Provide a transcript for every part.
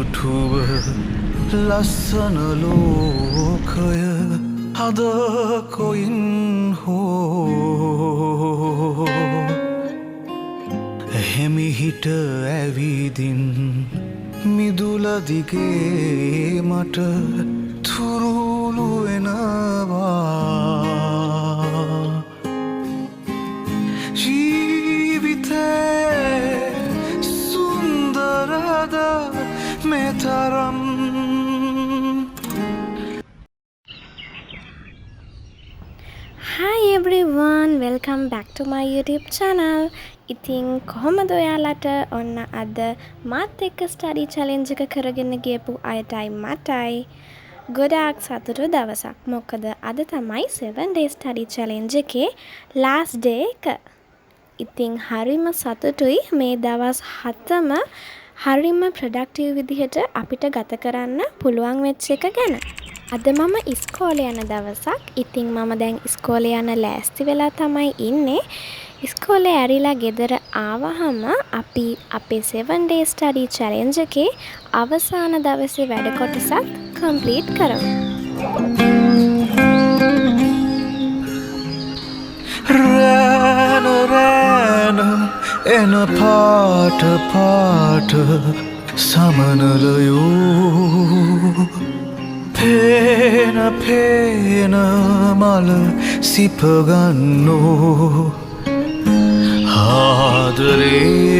දුටුව ලස්සන ලෝකය අද කොයින් හෝ හෙමිහිට ඇවිදින් මිදුල දිගේ මට තුරුළු වෙනවා. ජීවිතේ සුන්දරද මෙතරම්? Hi everyone, welcome back to my YouTube channel. ඉතින් කොහොමද ඔයාලට? ඔන්න අද මාත් එක්ක ස්ටඩි චැලෙන්ජ් එක කරගෙන ගියපු අයටයි මටයි ගොඩාක් සතුටු දවසක්. මොකද අද තමයි 7 day study challenge එකේ last day එක. ඉතින් හරිම සතුටුයි මේ දවස් 7ම හරිම ප්‍රොඩක්ටිව් විදිහට අපිට ගත කරන්න පුළුවන් වෙච්ච එක ගැන. අද මම ඉස්කෝලේ යන දවසක්. ඉතින් මම දැන් ඉස්කෝලේ යන්න ලෑස්ති වෙලා තමයි ඉන්නේ. ඉස්කෝලේ ඇරිලා ගෙදර ආවහම අපි අපේ 7 day study challenge එකේ අවසාන දවසේ වැඩ කොටසත් කම්ප්ලීට් කරමු. රෑන රෑන එන පාට පාට සමනලයෝ, පේන පේන මල සිපගන්නෝ ආදරේ.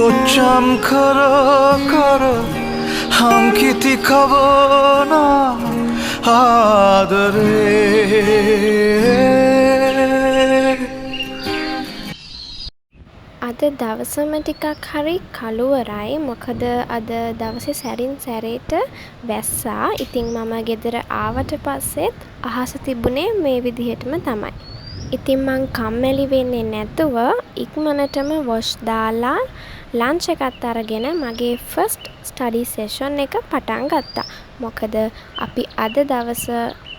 ඔච්චම් කර කර හංකිති කවනා ආදරේ. අද දවසම ටිකක් හරි කළුවරයි. මොකද අද දවසේ සැරින් සැරේට වැස්සා. ඉතින් මම ගෙදර ආවට පස්සෙත් අහස තිබුණේ මේ විදිහටම තමයි. ඉතින් මං කම්මැලි වෙන්නේ නැතුව ඉක්මනටම වොෂ් දාලා ලන්ච් එකත් අරගෙන මගේ ෆස්ට් ස්ටඩි සෙෂන් එක පටන් ගත්තා. මොකද අපි අද දවස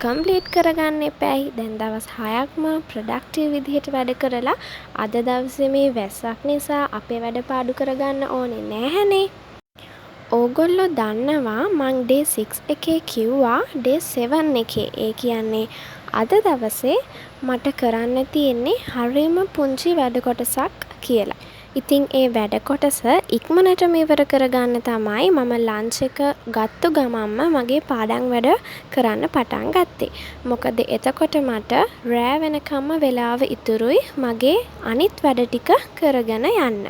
කම්ප්ලීට් කරගන්න එපායි. දැන් දවස් 6ක්ම ප්‍රොඩක්ටිව් විදිහට වැඩ කරලා අද දවසේ මේ වැස්සක් නිසා අපේ වැඩ පාඩු කරගන්න ඕනේ නැහැනේ. ඕගොල්ලෝ දන්නවා මං ඩේ 6 එකේ කිව්වා ඩේ 7 එකේ, ඒ කියන්නේ අද දවසේ මට කරන්න තියෙන්නේ හරිම පුංචි වැඩ කොටසක් කියලා. ඉතින් ඒ වැඩ කොටස ඉක්මනටම ඉවර කරගන්න තමයි මම ලන්ච් එක ගත්තු ගමන්ම මගේ පාඩම් වැඩ කරන්න පටන් ගත්තේ. මොකද එතකොට මට රෑ වෙනකම්ම වෙලාව ඉතුරුයි මගේ අනිත් වැඩ ටික කරගෙන යන්න.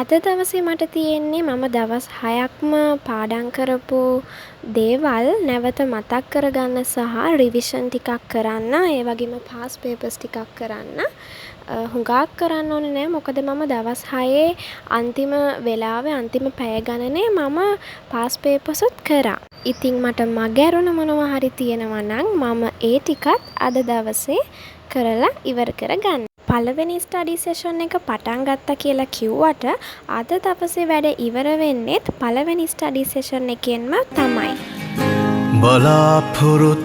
අද දවසේ මට තියෙන්නේ මම දවස් 6ක්ම පාඩම් කරපු දේවල් නැවත මතක් කරගන්න සහ රිවිෂන් ටිකක් කරන්න, ඒ වගේම පාස් පේපර්ස් ටිකක් කරන්න. හුඟක් කරන්න ඕනේ නෑ, මොකද මම දවස් 6 අන්තිම වෙලාවේ අන්තිම පැය ගණනේ මම පාස් පේපර්සුත් කරා. ඉතින් මට මග ඇරුණ මොනවා හරි තියෙනවා නම් මම ඒ ටිකත් අද දවසේ කරලා ඉවර කරගන්න. පළවෙනි ස්ටඩි සෙෂන් එක පටන් ගත්තා කියලා කිව්වට අද දවසේ වැඩ ඉවර වෙන්නෙත් පළවෙනි ස්ටඩි සෙෂන් එකෙන්ම තමයි. බලාපොරොත්තුව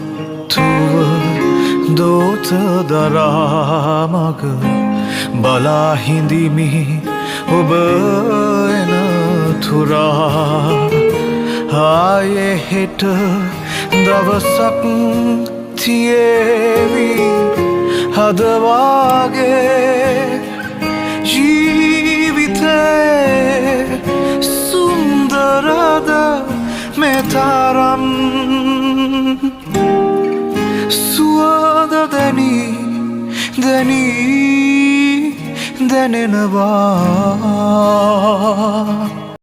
දෝත දරා මග බලා හිඳිමි ඔබ එන තුරා. ආයේ හෙට දවසක් තියේවි අද වාගේ. ජීවිතේ සුන්දරද මෙතරම්? සුවඳ දැනී දැනී දැනෙනවා.